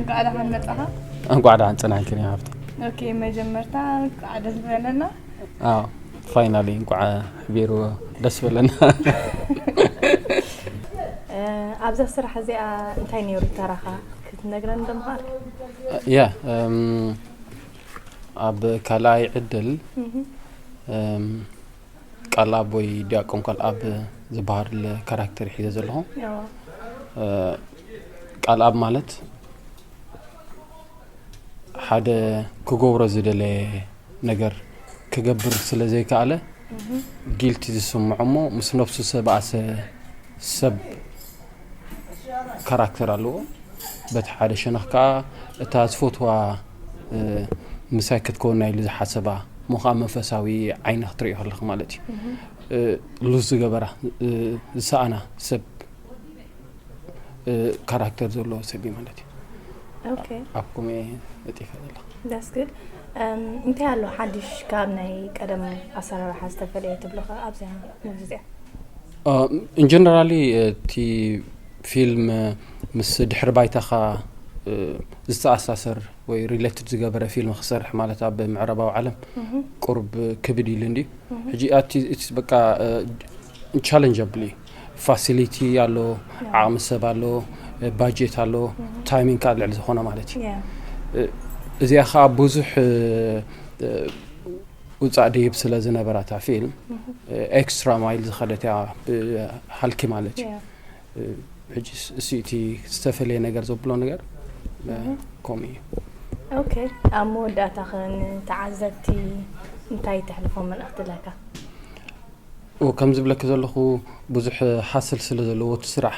እንኳዕ ደሓን መጻኻ። እንኳዕ ደሓን ጸናሕክን እያ ሃብቲ። ኦኬ፣ መጀመርታ እንኳዕ ደስ በለና። ኣዎ፣ ፋይናሊ እንኳዕ ሕቢሩ ደስ በለና። እ፣ ኣብዛ ስራሕ እዚኣ እንታይ ነይሩ ተራኻ ክትነግረን ዶ ምኻልካ? ያ እም፣ ኣብ ካልኣይ ዕድል እህም። እም፣ ቃልኣብ ወይ ዲያቆን ቃልኣብ ዝበሃል ካራክተር ሒዘ ዘለኹ። ያው። እ፣ ቃልኣብ ማለት ሓደ ክገብሮ ዝደለየ ነገር ክገብር ስለ ዘይከኣለ ጊልቲ ዝስምዖ እሞ ምስ ነብሱ ዝተባእሰ ሰብ ካራክተር ኣለዎ። በቲ ሓደ ሸነኽ ከዓ እታ ዝፈትዋ እ፣ ምሳይ ክትከውን ኢሉ ዝሓሰባ እሞ ከዓ መንፈሳዊ ዓይኒ ክትሪኦ ከለኻ ማለት እዩ። እ፣ ሉዝ ዝገበራ እ፣ ዝሰኣና ሰብ እ፣ ካራክተር ዘለዎ ሰብ እዩ ማለት እዩ። ኦኬ፣ ኣብ ኮሜ እጢፈ ዘለኹ። that's good። እም፣ እንታይ ኣሎ ሓድሽ ካብ ናይ ቀደም ኣሰራርሓ ዝተፈለየ ትብሎ ከ ኣብዚኣ ሙቪ እዚኣ? ኢንጀነራሊ እቲ ፊልም ምስ ድሕሪ ባይታኻ እ፣ ዝተኣሳሰር ወይ ሪሌትድ ዝገበረ ፊልም ክሰርሕ ማለት ኣብ ምዕራባዊ ዓለም ቁሩብ ክብድ ኢሉ እንዲ ሕጂ ኣቲ it's በቃ ቻለንጀብል እዩ። ፋሲሊቲ ኣሎ፣ ዓቕሚ ሰብ ኣሎ፣ ባጀት ኣሎ፣ ታይሚንግ ከዓ ልዕሊ ዝኾነ ማለት እዩ። ያ። እዚኣ ከዓ ብዙሕ ውፃእ ደይብ ስለ ዝነበራ እታ ፊልም ኤክስትራ ማይል ዝኸደት እያ። ሃልኪ ማለት እዩ። ያ። ሕጂ እሱ እቲ ዝተፈለየ ነገር ዘብሎ ነገር ከምኡ እዩ። ኦኬ፣ ኣብ መወዳእታ ከ ንተዓዘብቲ እንታይ ተሕልፎ መልእኽቲ ኣለካ? ኦ፣ ከም ዝብለኪ ዘለኹ ብዙሕ ሃስል ስለ ዘለዎ እቲ ስራሕ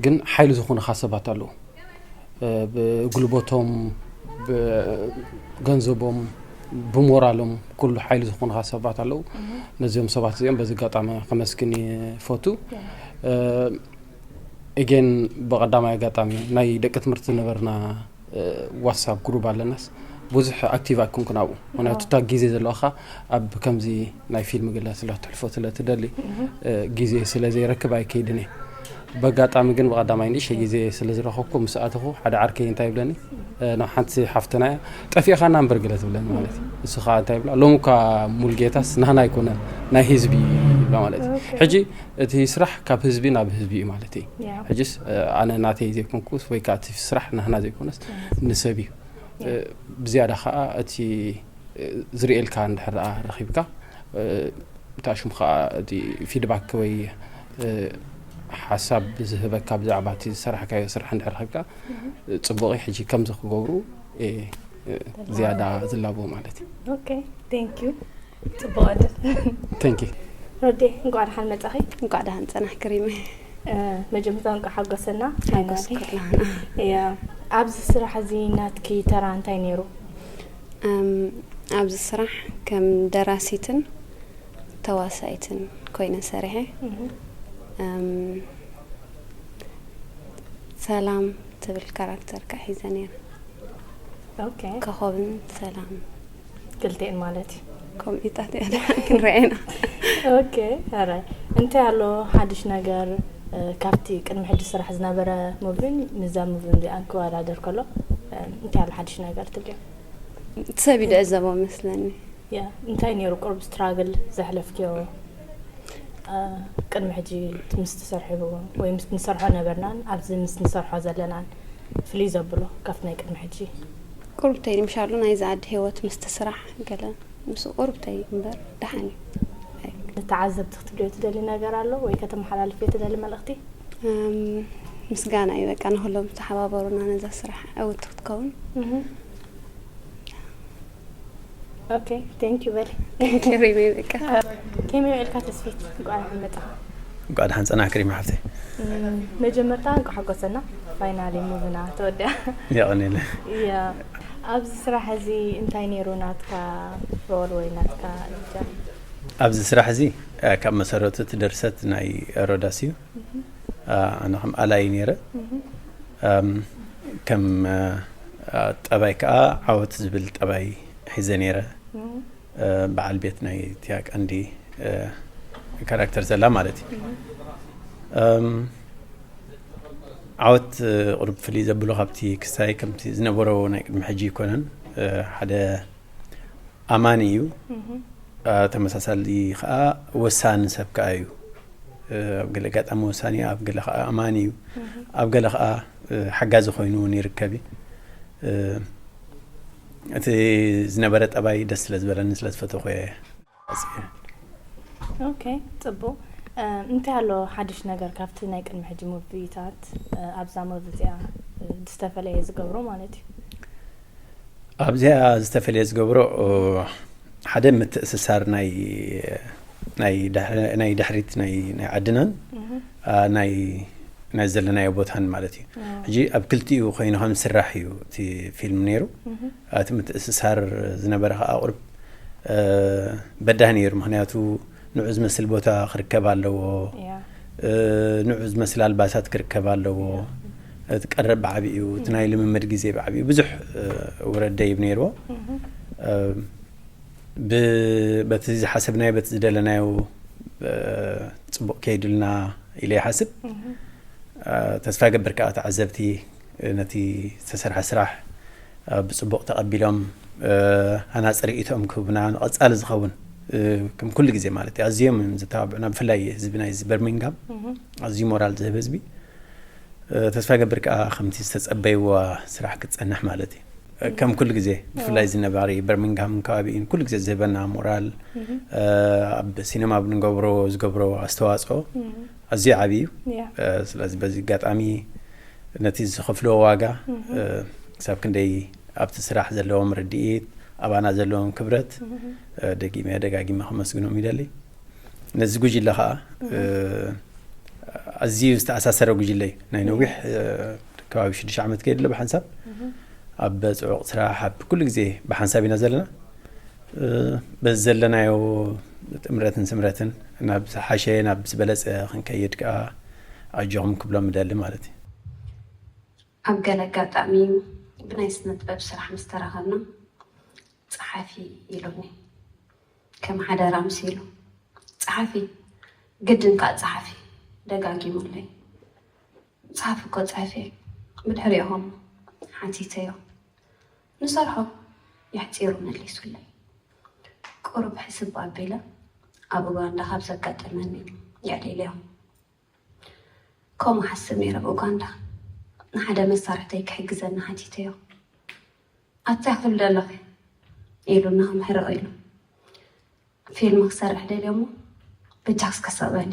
ግን ሓይሊ ዝኾኑኻ ሰባት ኣለዉ። እ፣ ብጉልበቶም፣ ብገንዘቦም፣ ብሞራሎም ኩሉ ሓይሊ ዝኾኑኻ ሰባት ኣለዉ። ነዚኦም ሰባት እዚኦም በዚ ኣጋጣሚ ከመስግን ይፈቱ። እ፣ ኤጌን ብቐዳማይ ኣጋጣሚ ናይ ደቂ ትምህርቲ ዝነበርና እ፣ ዋትሳፕ ግሩፕ ኣለናስ ብዙሕ ኣክቲቭ ኣይኮንኩን ኣብኡ። ምክንያቱ እታ ግዜ ዘለዋኻ ኣብ ከምዚ ናይ ፊልም ገለ ስለ ትሕልፎ ስለ ትደሊ እ፣ ግዜ ስለ ዘይረክብ ኣይከይድን እየ። በጋጣሚ ግን ብቐዳማይ ንእሽተይ ግዜ ስለ ዝረኸብኩ ምስ ኣተኹ ሓደ ዓርከይ እንታይ ይብለኒ እ፣ ናብ ሓንቲ ሓፍትና እያ ጠፊእኻና እምበር ገለ ትብለኒ ማለት እዩ። እሱ ከዓ እንታይ ይብላ ሎሚ እኳ ሙልጌታስ ናህና ኣይኮነን ናይ ህዝቢ እዩ ይብላ ማለት እዩ። ሕጂ እቲ ስራሕ ካብ ህዝቢ ናብ ህዝቢ እዩ ማለት እዩ። ያ። ሕጅስ እ፣ ኣነ ናተይ ዘይኮንኩስ ወይ ከዓ እቲ ስራሕ ናህና ዘይኮነስ ንሰብ እዩ። እ፣ ብዝያዳ ከዓ እቲ እ፣ ዝርእየልካ እንድሕር ደኣ ረኺብካ እ፣ እታ ሽም ከዓ እቲ ፊድባክ ወይ እ፣ ሓሳብ ዝህበካ ብዛዕባ እቲ ዝሰራሕካዮ ስራሕ እንድሕር ረኺብካ እ፣ ፅቡቕ እዩ። ሕጂ ከምዚ ክገብሩ እ፣ እ፣ ዝያዳ ዝላቦ ማለት እዩ። ኦኬ፣ thank you። ጽቡቕ ዕድል። Thank you። ሮዴ፣ እንኳዕ ደሓን መጻኺ። እንኳዕ ደሓን ጸናሕኪ ሪመይ። እ፣ መጀመርታ እንኳዕ ሓጎሰና። ሓጎስ ኩላህና። ያ፣ ኣብዚ ስራሕ እዚ ናትኪ ተራ እንታይ ነይሩ? እም፣ ኣብዚ ስራሕ ከም ደራሲትን ተዋሳኢትን ኮይነ ሰሪሐ። እም፣ ሰላም ትብል ካራክተር ከዓ ሒዘ ነይረ። ኦኬ፣ ኮኾብን ሰላም ክልቲኤን ማለት እዩ። ኮሚታት እያ ደሓን ክንረአና። ኦኬ፣ ኣራይ፣ እንታይ ኣሎ ሓድሽ ነገር እ፣ ካብቲ ቅድሚ ሕጂ ስራሕ ዝነበረ ሙቪን ንዛ ሙቪ እዚኣን ክወዳደር ከሎ እ፣ እንታይ ኣሎ ሓድሽ ነገር ትብልዮ? ሰብ ይድዕዘቦ መስለኒ። ያ፣ እንታይ ነይሩ ቁሩብ ስትራግል ዘሕለፍክዮ እ፣ ቅድሚ ሕጂ ምስ ትሰርሕዎ ወይ ምስ ንሰርሖ ነበርናን ኣብዚ ምስ ንሰርሖ ዘለናን ፍልይ ዘብሎ ካብቲ ናይ ቅድሚ ሕጂ? ቁሩብተይ ንምሻሉ ናይዚ ዓዲ ህይወት ምስቲ ስራሕ ገለ ምስ ቁሩብተይ እምበር ደሓን እዩ። ንተዓዘብቲ ክትብልዮ ትደሊ ነገር ኣሎ ወይ ከተመሓላልፍዮ ትደሊ መልእኽቲ? እም፣ ምስጋና እዩ በቃ ንኩሎም ዝተሓባበሩና ነዛ ስራሕ ዕውት ክትከውን። ኦኬ፣ thank you በሊ። ሪመይ በቃ ከመይ ውዒልካ ተስፊት? እንቋዕ ደሓን መጻኻ። እንቋዕ ደሓን ጸናሕኪ ሪማ ሓፍተይ። እም፣ መጀመርታ እንቋዕ ሓጎሰና። ፋይናሊ ሙቪና ተወዲኣ። የቐንየለይ። ያ፣ ኣብዚ ስራሕ እዚ እንታይ ነይሩ ናትካ ሮል ወይ ናትካ እጃም? ኣብዚ ስራሕ እዚ እ፣ ካብ መሰረቱ እቲ ድርሰት ናይ ሮዳስ እዩ። እ፣ ኣነ ከም ኣላይ ነይረ። እም፣ ከም እ፣ እ፣ ጠባይ ከዓ ዓወት ዝብል ጠባይ ሒዘ ነይረ። እ፣ በዓል ቤት ናይ እቲያ ቀንዲ እ፣ ካራክተር ዘላ ማለት እዩ። እም፣ ዓወት ቁሩብ ፍልይ ዘብሎ ካብቲ ክስታይ ከምቲ ዝነበሮ ናይ ቅድሚ ሕጂ ኣይኮነን። ሓደ ኣማኒ እዩ። ተመሳሳሊ ከዓ ወሳኒ ሰብ ከዓ እዩ። ኣብ ገለ ኣጋጣሚ ወሳኒ፣ ኣብ ገለ ከዓ ኣማኒ እዩ። ኣብ ገለ ከዓ ሓጋዚ ኮይኑ እውን ይርከብ እዩ። እቲ ዝነበረ ጠባይ ደስ ስለ ዝበለኒ ስለ ዝፈተኹ እየ። ኦኬ፣ ጽቡቕ። እንታይ ኣሎ ሓድሽ ነገር ካብቲ ናይ ቅድሚ ሕጂ ሙቪታት ኣብዛ ሙቪ እዚኣ ዝተፈለየ ዝገብሮ ማለት እዩ? ኣብዚኣ ዝተፈለየ ዝገብሮ ሓደ ምትእስሳር ናይ ናይ ድሕሪት ናይ ናይ ዓድናን ናይ ናይ ዘለናዮ ቦታን ማለት እዩ። ሕጂ ኣብ ክልቲኡ ኮይኑ ከም ዝስራሕ እዩ እቲ ፊልም ነይሩ። እቲ ምትእስሳር ዝነበረ ከዓ ቁርብ በዳህ ነይሩ። ምክንያቱ ንዑ ዝመስል ቦታ ክርከብ ኣለዎ፣ ንዑ ዝመስል ኣልባሳት ክርከብ ኣለዎ። እቲ ቀረብ ብዓብኡ፣ እቲ ናይ ልምምድ ግዜ ብዓብኡ ብዙሕ ውረድ ደይብ ነይርዎ። በቲ ዝሓሰብናዮ በቲ ዝደለናዮ ፅቡቕ ከይዱልና ኢለ ይሓስብ። ተስፋ ገብር ከዓ ተዓዘብቲ ነቲ ዝተሰርሐ ስራሕ ብፅቡቕ ተቐቢሎም ሃናፂ ርእይቶኦም ክህቡና ንቐፃሊ ዝኸውን ከም ኩሉ ግዜ ማለት እዩ ኣዝዮም እዮም ዝተባብዑና። ብፍላይ ህዝቢ ናይ በርሚንግሃም ኣዝዩ ሞራል ዝህብ ህዝቢ። ተስፋ ገብር ከዓ ከምቲ ዝተፀበይዋ ስራሕ ክትፀንሕ ማለት እዩ። ከም ኩሉ ግዜ ብፍላይ እዚ ነባሪ በርሚንግሃም ከባቢኡን ኩሉ ግዜ ዝህበና ሞራል ኣብ ሲነማ ብንገብሮ ዝገብሮ ኣስተዋፅኦ ኣዝዩ ዓብዪ እዩ። ስለዚ በዚ ኣጋጣሚ ነቲ ዝኸፍልዎ ዋጋ ክሳብ ክንደይ ኣብቲ ስራሕ ዘለዎም ርድኢት ኣባና ዘለዎም ክብረት ደጊመ ደጋጊመ ከመስግኖም ይደሊ። ነዚ ጉጅለ ከዓ ኣዝዩ ዝተኣሳሰረ ጉጅለ እዩ። ናይ ነዊሕ ከባቢ ሽዱሽተ ዓመት ከይድሎ ብሓንሳብ ኣብ ፅዑቕ ስራሕ ኣብ ኩሉ ግዜ ብሓንሳብ ኢና ዘለና። በዚ ዘለናዮ ጥምረትን ስምረትን ናብ ዝሓሸ ናብ ዝበለፀ ክንከይድ ከዓ ኣጆኹም ክብሎም ምደሊ ማለት እዩ። ኣብ ገለ ኣጋጣሚ ብናይ ስነ ጥበብ ስራሕ ምስ ተራኸብና ጸሓፊ ኢሉኒ። ከም ሓደራ ምስ ኢሉ ጸሓፊ ግድን ከኣ ጸሓፊ ደጋጊሙለይ። ጸሓፊ እኮ ጸሕፌ ብድሕሪኦም ሓቲተዮ ንሰርሖ የሕጺሩ መሊሱለይ። ቁሩብ ሕስብ ኣቢለ ኣብ ኡጋንዳ ካብ ዘጋጠመኒ የዕሊለዮ። ከምኡ ሓስብ ነይረ ኣብ ኡጋንዳ ንሓደ መሳርሕተይ ክሕግዘኒ ሓቲተዮ። ኣታ ክብል ደለኺ ኢሉ እናኸም ሕርቕ ኢሉ ፊልም ክሰርሕ ደልዮ እሞ በጃክስ ከሰበኒ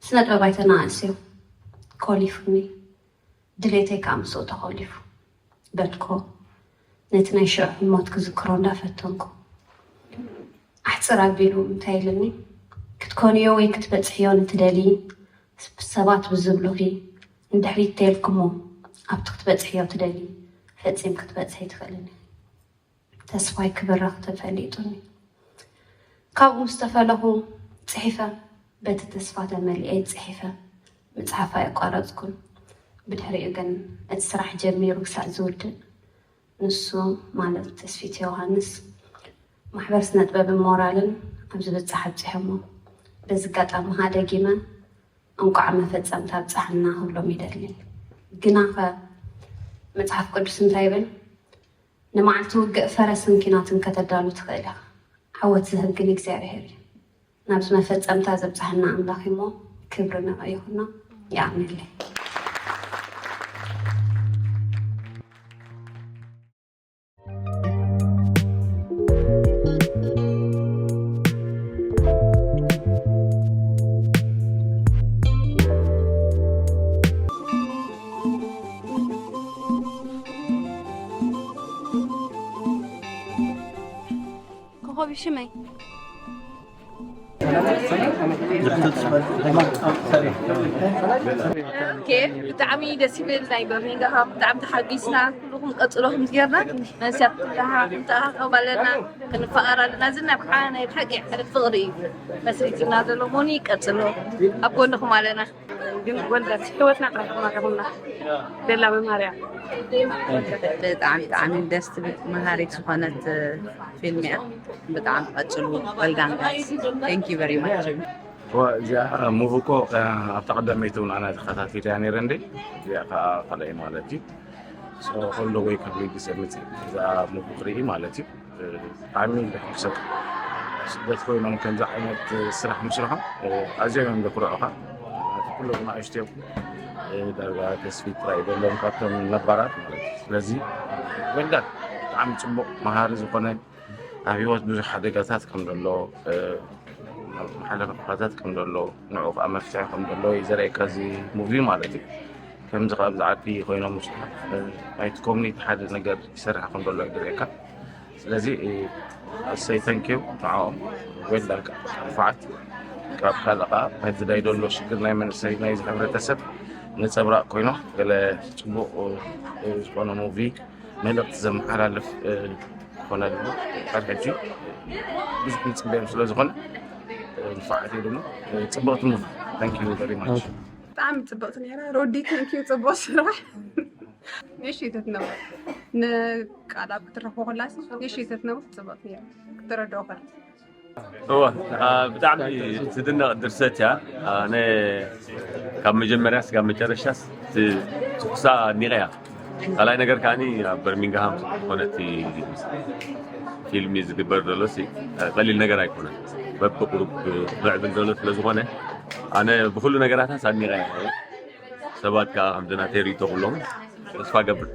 ስነ ጥበብ ኣይተናእስዮ ኮሊፉኒ ድሌተይ ከዓ ምስኡ ተኾሊፉ በልኮ ነቲ ናይ ሽዑ ህሞት ክዝክሮ እንዳፈተንኩ ኣሕፅር ኣቢሉ እንታይ ኢልኒ ክትኮንዮ ወይ ክትበፅሕዮ ንትደሊ ሰባት ብዝብሉኺ ንድሕሪት ተልክሞ ኣብቲ ክትበፅሕዮ ትደሊ ፈፂም ክትበፅሒ ትኽእልን ተስፋይ ክብረኽ ተፈሊጡኒ። ካብኡ ምስ ተፈለኹ ጽሒፈ፣ በቲ ተስፋ ተመሊኤ ጽሒፈ፣ ምጽሓፍ ኣየቋረጽኩን። ብድሕሪኡ ግን እቲ ስራሕ ጀሚሩ ክሳዕ ዝውድእ፣ ንሱ ማለት ተስፊት ዮሃንስ፣ ማሕበር ስነ ጥበብን ሞራልን ኣብ ዝብጻሕ ኣብጺሖሞ። በዚ ኣጋጣሚ ከኣ ደጊመ እንቋዕ መፈጸምታ ኣብጽሓና ክብሎም ይደሊ። ግናኸ መጽሓፍ ቅዱስ እንታይ ይብል? ንመዓልቲ ውግእ ፈረስን ኲናትን ከተዳሉ ትኽእል ኢኻ፣ ዓወት ዝህብ ግን እግዚኣብሄር እዩ። ናብዚ መፈጸምታ ዘብጽሓና ኣምላኽ እሞ ክብሪ ንዕኡ ይኹኖ። የቐንየለይ። ኮኾብ ሽመይ ኦኬ፣ ብጣዕሚ ደስ ይብል። ናይ በርሚንግሃም ብጣዕሚ ተሓጒስና። ኩልኹም ቀጽሎ ከምዚ ጌርና መንስያት ክንተሓ- ክንተኣኻኸብ ኣለና፣ ክንፈኣር ኣለና። እዚ ናይ ብሓ- ናይ ብሓቂ ሕደ ፍቕሪ እዩ መስሪትና ዘሎ። ሞኒ ቀጽሎ፣ ኣብ ጎንኹም ኣለና። ግን ወልደት ህይወትና ጥራሕ ተማሪኹምና ደላ መምሃሪያ ብጣዕሚ ብጣዕሚ ደስ ትብል መሃሪት ዝኾነት ፊልም እያ። ብጣዕሚ ቀጽሉ። Well done guys. Thank you very much. እዚኣ ሙቪ እኮ ኣብታ ቀዳመይቲ እውን ኣና ተኸታቲለያ ነይረ እንደ እዚኣ ከዓ ካልኣይ ማለት እዩ። ኩሉ ወይ ካብ ሊግ ሰሚት እዛ ሙቪ ክርኢ ማለት እዩ። ብጣዕሚ ደቂ ሰብ ስደት ኮይኖም ከምዚ ዓይነት ስራሕ ምስርሖም ኣዝዮም እዮም ዘኩርዑኻ። ኩሎም ንኣሽትዮም ዳርጋ ተስፊት ጥራይ ዘለዎም ካብቶም ነባራት ማለት እዩ። ስለዚ ወልዳን ብጣዕሚ ፅቡቅ መሃሪ ዝኾነ ኣብ ህይወት ብዙሕ ሓደጋታት ከም ዘሎ መሓለፊ ክፋታት ከም ዘሎ ንዑ ከዓ መፍትሒ ከም ዘሎ እዩ ዘርእየካ እዚ ሙቪ ማለት እዩ። ከምዚ ከዓ ኣብዚ ዓዲ ኮይኖም ናይቲ ኮሚኒቲ ሓደ ነገር ይሰርሕ ከም ዘሎ እዩ ዘርእየካ። ስለዚ ኣሰይ ተንኪዩ ንዕኦም ወልዳን ከዓ ንፉዓት ካብ ካልእ ከዓ ናይቲ ናይ ዘሎ ሽግር ናይ መንእሰይ ናይዚ ሕብረተሰብ ነፀብራቅ ኮይኖም ገለ ፅቡቅ ዝኾነ ሙቪ መልእክቲ ዘመሓላልፍ ክኾነሉ ካብ ሕጂ ብዙሕ ንፅበዮም ስለ ዝኾነ ንፉዓት እዩ ድማ ፅቡቅቲ ሙቪ። Thank you very much። ብጣዕሚ ፅብቅቲ ነይራ ሮዲ። Thank you ፅቡቅ ስራሕ። እሺ ተትነው ንቃል ኣብ ክትረኽቦ ከላሲ እሺ ተትነው ፅብቅቲ ነይራ ክትረድኦ ከላ እወ ብጣዕሚ ትድነቕ ድርሰት እያ። ኣነ ካብ መጀመርያ ስጋብ መጨረሻ ትኩሳ ኣድኒቐያ። ካልኣይ ነገር ከዓኒ ኣብ በርሚንግሃም ዝኾነ እቲ ፊልም እዩ ዝግበር ዘሎ ሲ ቀሊል ነገር ኣይኮነን። በብቁሩብ ክምዕብል ዘሎ ስለ ዝኾነ ኣነ ብኩሉ ነገራታት ኣድኒቐያ። ሰባት ከዓ ከምዚ ናተይ ርእቶ ኩሎም ተስፋ ገብር።